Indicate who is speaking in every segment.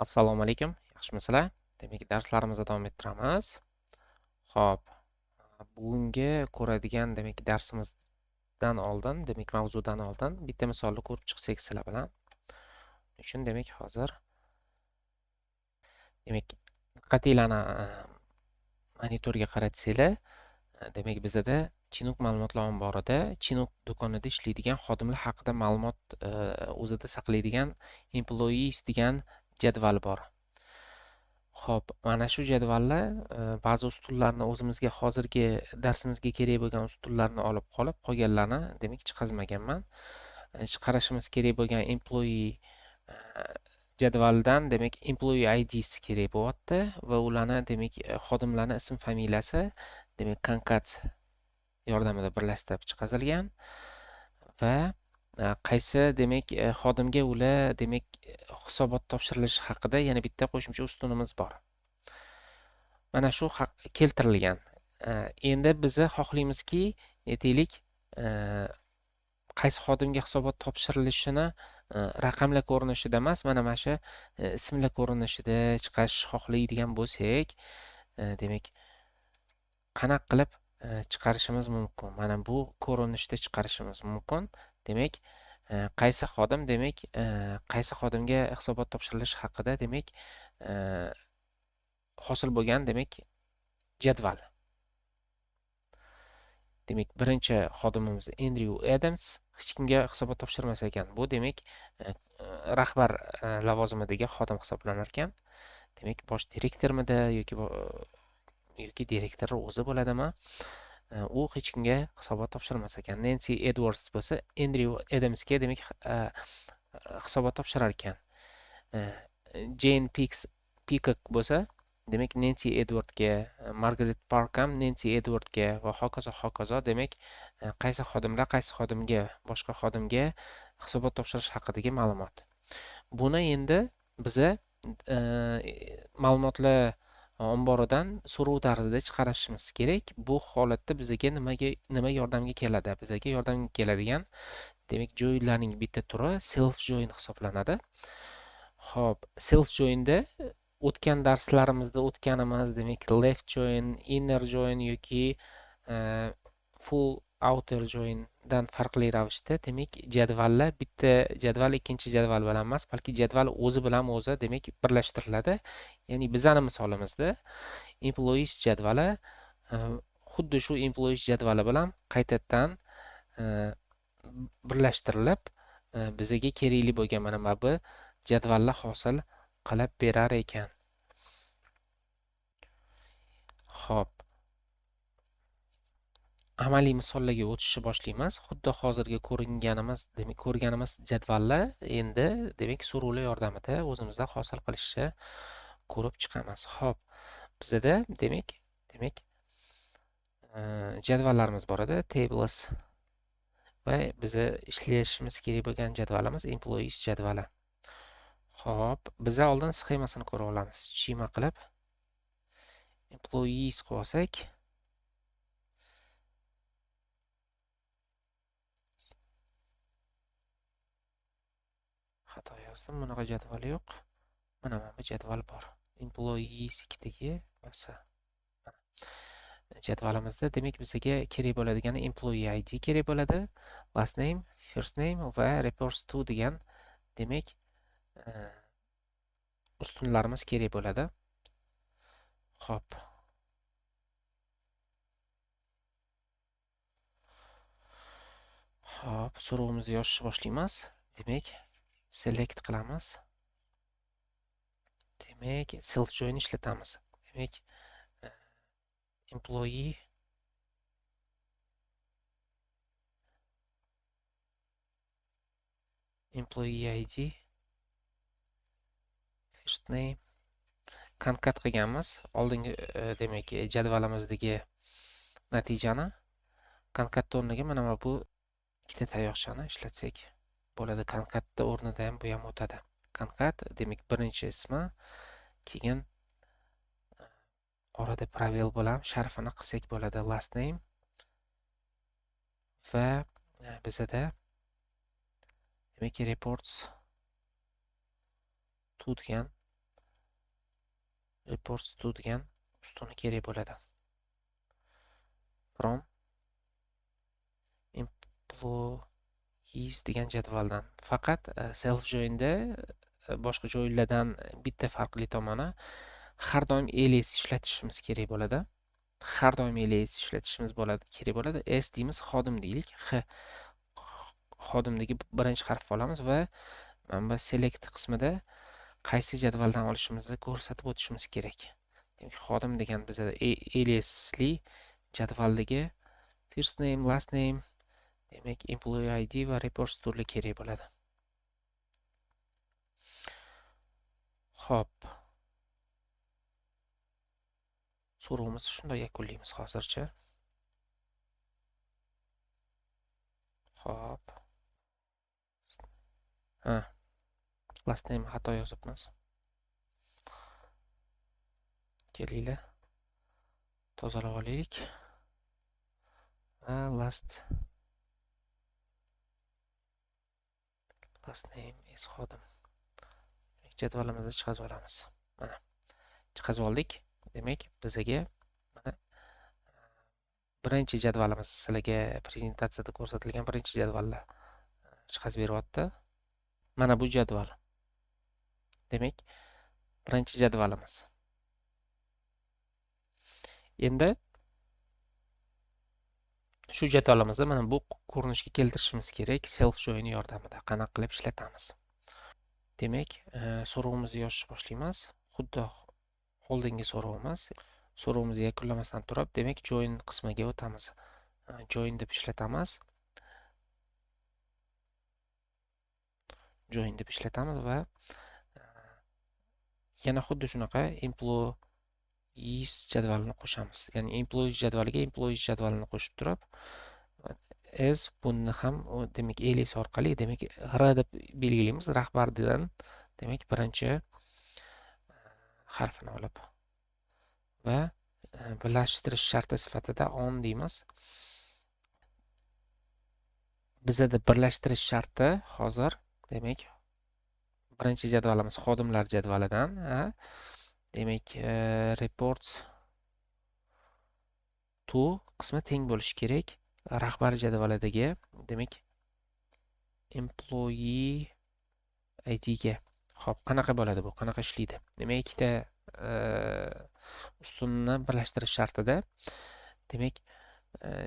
Speaker 1: Assalomu alaykum, yaxshimisizlar? Demak, darslarimizni davom ettiramiz. Xo'p, bugungi ko'radigan, demak, darsimizdan oldin, demak, mavzudan oldin bitta misolni ko'rib chiqsak sizlar bilan. Shuning uchun, demak, hozir demak, diqqatinglarni monitorga qaratsanglar, demak, bizada Chinook ma'lumotlar omborida Chinook do'konida ishlaydigan xodimlar haqida ma'lumot o'zida saqlaydigan employees degan jadval bor. Xo'p, mana shu jadvallar ba'zi ustunlarni o'zimizga hozirgi darsimizga kerak bo'lgan ustunlarni olib qolib, qolganlarni demak chiqazmaganman. Chiqarishimiz kerak bo'lgan employee jadvaldan demak employee IDsi kerak bo'lyapti va ularni demak xodimlarning ism familiyasi demak concat yordamida birlashtirib chiqazilgan va qaysi demak xodimga ular demak hisobot topshirilishi haqida yana bitta qo'shimcha ustunimiz bor. Mana shu haq keltirilgan. Endi biz xohlaymizki, aytaylik, qaysi xodimga hisobot topshirilishini raqamlar ko'rinishida emas, mana shu ismlar ko'rinishida chiqarish xohlaydigan bo'lsak, demak qanaqa qilib chiqarishimiz mumkin? Mana bu ko'rinishda chiqarishimiz mumkin. Demak, qaysi xodim, demak, qaysi xodimga hisobot topshirilishi haqida, demak, hosil bo'lgan, demak, jadval. Demak, birinchi xodimimiz Andrew Adams hech kimga hisobot topshirmas ekan. Bu demak, rahbar lavozimidagi xodim hisoblanar ekan. Demak, bosh direktormidi yoki direktor o'zi bo'ladimi? U hech kimga hisobot topshirmas ekan. Nancy Edwards bo'lsa, Andrew Adamsga demak, hisobot topshirar ekan. Jane Peacock bo'lsa, demak Nancy Edwardsga, Margaret Park ham Nancy Edwardsga va hokazo hokazo, demak, qaysi xodimlar qaysi xodimga, boshqa xodimga hisobot topshirish haqidagi ma'lumot. Buni endi biza ma'lumotlar omboridan so'rov tarzida chiqarishimiz kerak. Bu holatda bizga nima yordamga keladi? Bizga yordamga keladigan, demak, joinlarning bitta turi self join hisoblanadi. Xo'p, self joinda o'tgan darslarimizda o'tganimiz, demak, left join, inner join yoki full outer joindan farqli ravishda, demak, jadvallar bitta jadval ikkinchi jadval bilan emas, balki jadval o'zi bilan o'zi, demak, birlashtiriladi. Ya'ni bizning misolimizda employees jadvali xuddi shu employees jadvali bilan qaytadan birlashtirilib, bizga kerakli bo'lgan mana bu jadvallar hosil qilib berar ekan. Xo'p. Amaliy misollarga o'tishni boshlaymiz. Xuddi hozirgi ko'ringanimiz, demak, ko'rganimiz jadvallar endi, demak, so'rovlar yordamida o'zimizda hosil qilishni ko'rib chiqamiz. Xo'p, bizda demak, jadvallarimiz bor edi, tables va biza ishlashimiz kerak bo'lgan jadvalimiz employees jadvali. Xo'p, biza oldin sxemasini ko'ra olamiz. Schema qilib employees qilib olsak, xato yozdim, bunaqa jadval yo'q. Mana bu jadval bor. Employees ikkitagi masa. Mana jadvalimizda, demak, bizga kerak bo'ladigan employee ID kerak bo'ladi, last name, first name va reports to degan, demak, ustunlarimiz kerak bo'ladi. Xo'p. Xo'p, so'rovimizni yozishni boshlaymiz. Demak, select qilamiz. Demak, self join ishlatamiz. Demak, employee employee ID first name concat qilganmiz. Oldingi, demak, jadvalimizdagi natijani concat o'rniga mana bu ikkita tayoqchani ishlatsak bo'ladi. Concatni o'rnida ham bu ham o'tadi. Concat, demak, birinchi ismi, keyin orada probel bilan sharfini qilsak bo'ladi, last name va bizada demak reports to degan Reports to degan ustuni kerak bo'ladi. From employees degan jadvaldan. Faqat self joinda boshqa joinlardan bitta farqli tomoni har doim alias ishlatishimiz kerak bo'ladi. Har doim alias ishlatishimiz kerak bo'ladi. S deymiz, xodim deylik. H xodimdagi birinchi harf olamiz va mana bu select qismida qaysi jadvaldan olishimizni ko'rsatib o'tishimiz kerak. Demak, xodim degan bizada aliasli jadvaldagi first name, last name, demak employee ID va reports turli kerak bo'ladi. Xo'p. So'rovimizni shunday yakunlaymiz hozircha. Xo'p. Ha. Last name xato yozibmiz. Kelinglar. Tozalab olaylik. Va last name is xodim. Jadvalimizni chiqazib olamiz. Mana chiqazib oldik. Demak, bizaga mana birinchi jadvalimiz sizlarga prezentatsiyada ko'rsatilgan birinchi jadvalni chiqazib beryapti. Mana bu jadval. Demak, birinchi jadvalimiz. Endi shu jadvalimizni mana bu ko'rinishga keltirishimiz kerak self join yordamida. Qanaqa qilib ishlatamiz? Demak, so'rovimizni yozishni boshlaymiz. Xuddi oldingi so'rovimiz. So'rovimizni yakunlamasdan turib, demak, join qismiga o'tamiz. Join deb ishlatamiz. Join deb ishlatamiz va yana xuddi shunaqa employees jadvalini qo'shamiz. Ya'ni employees jadvaliga employees jadvalini qo'shib turib, S buni ham demak alias orqali, demak R deb belgilaymiz rahbardan, demak birinchi harfini olib va birlashtirish sharti sifatida on deymiz. Bizada birlashtirish sharti hozir, demak birinchi jadvalimiz xodimlar jadvalidan, ha? Demak, reports to qismi teng bo'lishi kerak rahbar jadvalidagi, demak employee ID ga. Xo'p, qanaqa bo'ladi bu? Qanaqa ishlaydi? Demak, ikkita ustunni birlashtirish shartida, demak,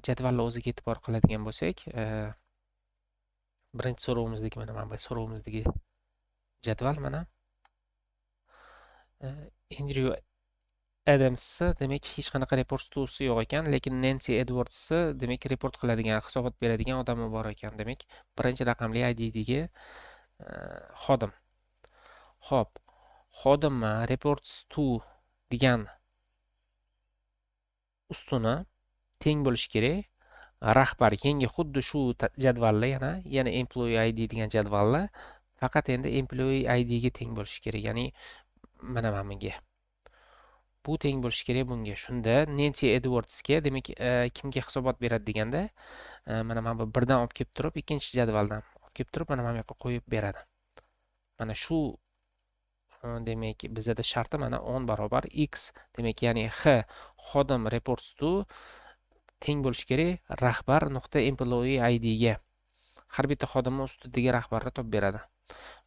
Speaker 1: jadvalni o'ziga e'tibor qiladigan bo'lsak, birinchi so'rovimizdagi mana bu so'rovimizdagi jadval mana Andrew Adams'i, demak, hech qanaqa report to'si yo'q ekan, lekin Nancy Edwards'i, demak, report qiladigan, hisobot beradigan odami bor ekan. Demak, birinchi raqamli I D-dagi xodim. Xo'p, xodimni reports to degan ustuni teng bo'lishi kerak. Rahbar keyingi xuddi shu jadvalni yana employee ID degan jadvalni faqat endi employee I D ga teng bo'lishi kerak. Ya'ni mana bunga. Bu teng bo'lishi kerak bunga. Shunda Nancy Edwardsga, demak, kimga hisobot beradi deganda, mana bu birdan olib kelib turib, ikkinchi jadvaldan olib kelib turib, mana bu yoqqa qo'yib beradi. Mana shu, demak, bizada sharti mana 10 barobar x, demak, ya'ni h xodim reports to teng bo'lishi kerak rahbar nuqta employee I D ga. Har bitta xodimning ustidagi rahbarni topib beradi.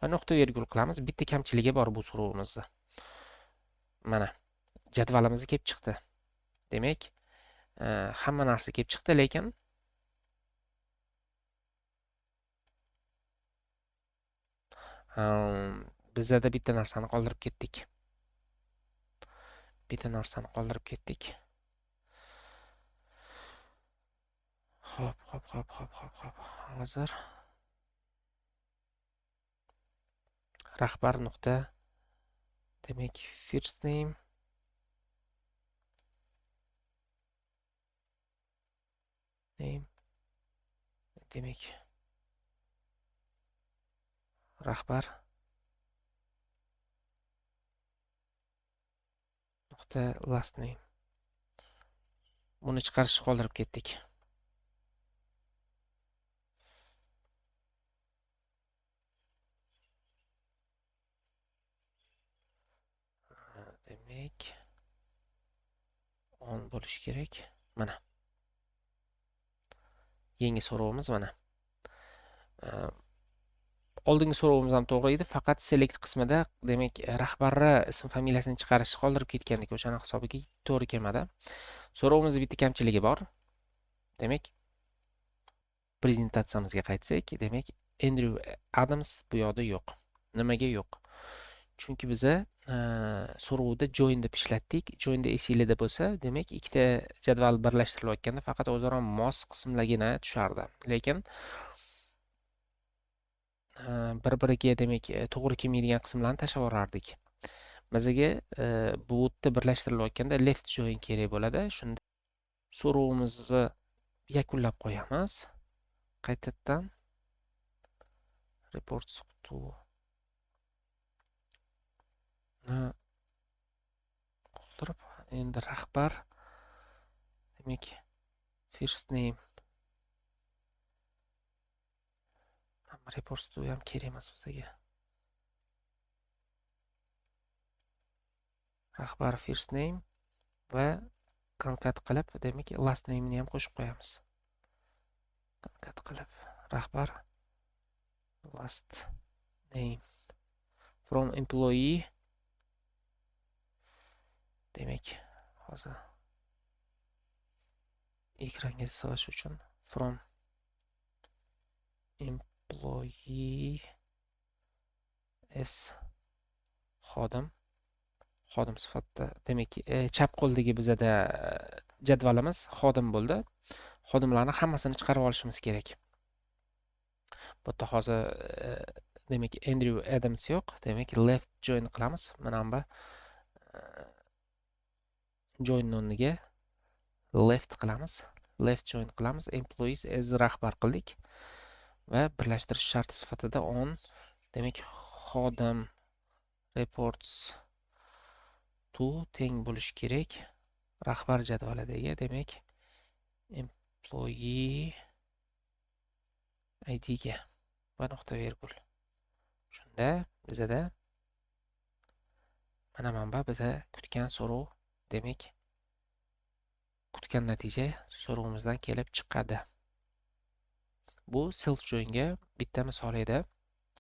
Speaker 1: Va nuqta vergul qilamiz. Bitta kamchiligi bor bu so'rovimizda. Mana jadvalimiz kelib chiqdi. Demak, hamma narsa kelib chiqdi, lekin bizada bitta narsani qoldirib ketdik. Bitta narsani qoldirib ketdik. Xo'p, xo'p, xo'p, xo'p, xo'p, xo'p. Hozir rahbar nuqta, demak, first name name, demak, rahbar nuqta last name. Buni chiqarishni qoldirib ketdik. Demak, On bo'lishi kerak. Mana. Yangi so'rovimiz mana. Oldingi so'rovimiz ham to'g'ri edi, faqat select qismida, demak, rahbarni ism familiyasini chiqarishni qoldirib ketgandik, o'shani hisobiga to'g'ri kelmadi. So'rovimizda bitta kamchiligi bor. Demak, prezentatsiyamizga qaytsak, demak, Andrew Adams bu yoqda yo'q. Nimaga yo'q? Chunki biza so'rovda join deb ishlatdik. Joinda esinglarda bo'lsa, demak, ikkita jadval birlashtirilayotganda faqat o'zaro mos qismlargina tushardi. Lekin bir-biriga, demak, to'g'ri kelmaydigan qismlarni tashlab yuborardik. Bizaga bu yerda birlashtirilayotganda left join kerak bo'ladi. Shunda so'rovimizni yakunlab qo'yamiz. Qaytadan reports to ni qoldirib, endi rahbar, demak, first name reports to ham kerak emas bizga. Rahbar first name va concat qilib, demak, last name ni ham qo'shib qo'yamiz. Concat qilib rahbar last name from employee, demak, hozir ekranga sig'ish uchun from employee s xodim, xodim sifatida, demak, chap qo'ldagi bizada jadvalimiz xodim bo'ldi. Xodimlarni hammasini chiqarib olishimiz kerak. Bu yerda hozir, demak, Andrew Adams yo'q, demak, left join qilamiz. Mana bu join o'rniga left qilamiz. Left join qilamiz. Employees as rahbar qildik va birlashtirish sharti sifatida on, demak, xodim reports to teng bo'lishi kerak rahbar jadvalidagi, demak, employee ID ga va nuqta vergul. Shunda bizada mana manba biza kutgan so'rov, demak, kutgan natija so'rovimizdan kelib chiqadi. Bu self joinga bitta misol edi.